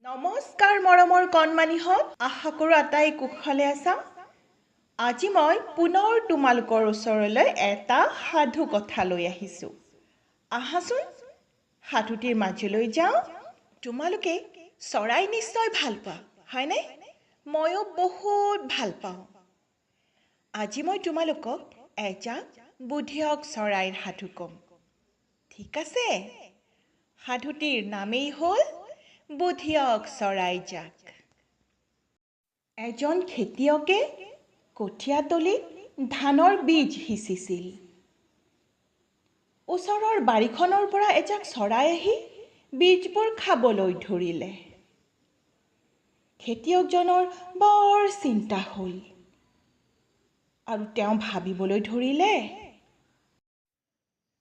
নমস্কাৰ মৰমৰ কণমানিহঁত, আশা কৰোঁ আটাই কুশলে আছা। আজি মই পুনৰ তোমালোকৰ ওচৰলৈ এটা সাধু কথা লৈ আহিছোঁ। আহাচোন সাধুটিৰ মাজলৈ যাওঁ। তোমালোকে চৰাই নিশ্চয় ভাল পোৱা, হয়নে? ময়ো বহুত ভাল পাওঁ। আজি মই তোমালোকক এজাক বুধিয়ক চৰাইৰ সাধু ক'ম, ঠিক আছে? সাধুটিৰ নামেই হ'ল বুধিয়ক চৰাই জাক। এজন খেতিয়কে কঠীয়াতলিত ধানৰ বীজ সিঁচিছিল। ওচৰৰ বাৰীখনৰ পৰা এজাক চৰাই আহি বীজবোৰ খাবলৈ ধৰিলে। খেতিয়কজনৰ বৰ চিন্তা হ'ল আৰু তেওঁ ভাবিবলৈ ধৰিলে,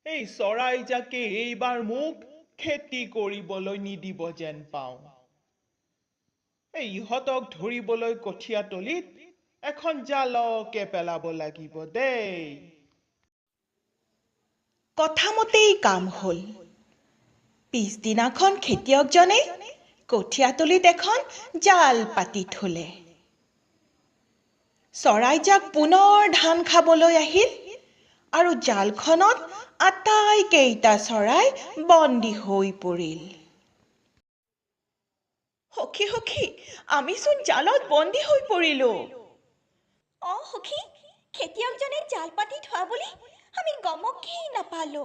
এই চৰাইজাকে এইবাৰ মোক খেতি কৰিবলৈ নিদিব যেন পাওঁ। এই ইহঁতক ধৰিবলৈ কঠীয়াতলিত এখন জালকে পেলাব লাগিব দেই। কথামতেই কাম হ'ল। পিছদিনাখন খেতিয়কজনে কঠীয়াতলিত এখন জাল পাতি থলে। চৰাইজাক পুনৰ ধান খাবলৈ আহিল আৰু জালখনত আটাইকেইটা চৰাই বন্দী হৈ পৰিল। সখী সখী, আমিচোন জালত বন্দী হৈ পৰিলো। অ সখী, খেতিয়কজনে জাল পাতি থোৱা বুলি আমি গমকেই নাপালো।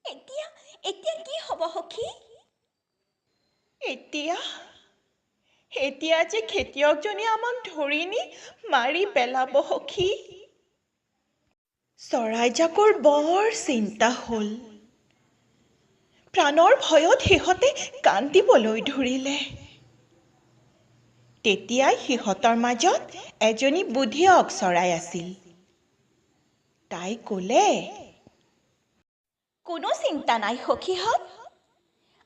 এতিয়া এতিয়া কি হ'ব সখী? এতিয়া এতিয়া যে খেতিয়কজনে আমাক ধৰি নি মাৰি পেলাব সখী। চৰাইজাকৰ বৰ চিন্তা হ'ল। প্ৰাণৰ ভয়ত সিহঁতে কান্দিবলৈ ধৰিলে। তেতিয়াই সিহঁতৰ মাজত এজনী বুধিয়ক চৰাই আছিল। তাই ক'লে, কোনো চিন্তা নাই সখীহঁত,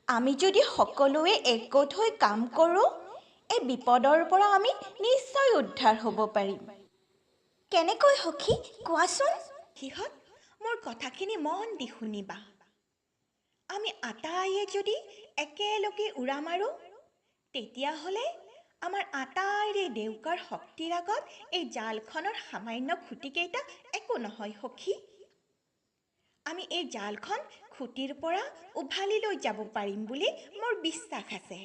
আমি যদি সকলোৱে একগোট হৈ কাম কৰোঁ, এই বিপদৰ পৰা আমি নিশ্চয় উদ্ধাৰ হ'ব পাৰিম। কেনেকৈ সখী কোৱাচোন? সিহঁত, মোৰ কথাখিনি মন দি শুনিবা। আমি আটাইয়ে যদি একেলগে উৰা মাৰোঁ, তেতিয়াহ'লে আমাৰ আটাইৰে ডেউকাৰ শক্তিৰ আগত এই জালখনৰ সামান্য খুঁটিকেইটা একো নহয় সখী। আমি এই জালখন খুঁটিৰ পৰা উভালি লৈ যাব পাৰিম বুলি মোৰ বিশ্বাস আছে।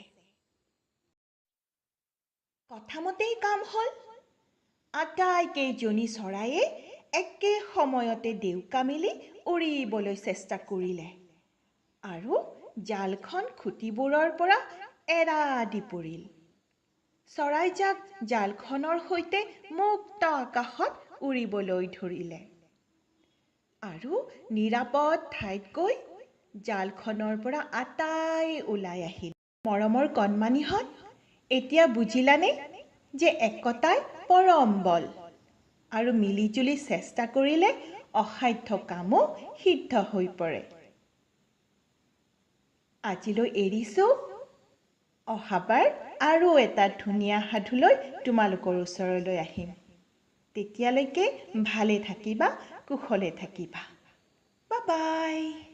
কথামতেই কাম হ'ল। আটাইকেইজনী চৰাইয়ে একে সময়তে ডেউকা মেলি উৰিবলৈ চেষ্টা কৰিলে আৰু জালখন খুঁটিবোৰৰ পৰা এৰা দি পৰিল। চৰাইজাক জালখনৰ সৈতে মুক্ত আকাশত উৰিবলৈ ধৰিলে আৰু নিৰাপদ ঠাইত গৈ জালখনৰ পৰা আটাই ওলাই আহিল। মৰমৰ কণমানিহঁত, এতিয়া বুজিলানে যে একতাই পৰম বল আৰু মিলিজুলি চেষ্টা কৰিলে অসাধ্য কামো সিদ্ধ হৈ পৰে। আজিলৈ এৰিছোঁ। অহাবাৰ আৰু এটা ধুনীয়া সাধুলৈ তোমালোকৰ ওচৰলৈ আহিম। তেতিয়ালৈকে ভালে থাকিবা, কুশলে থাকিবা। Bye bye.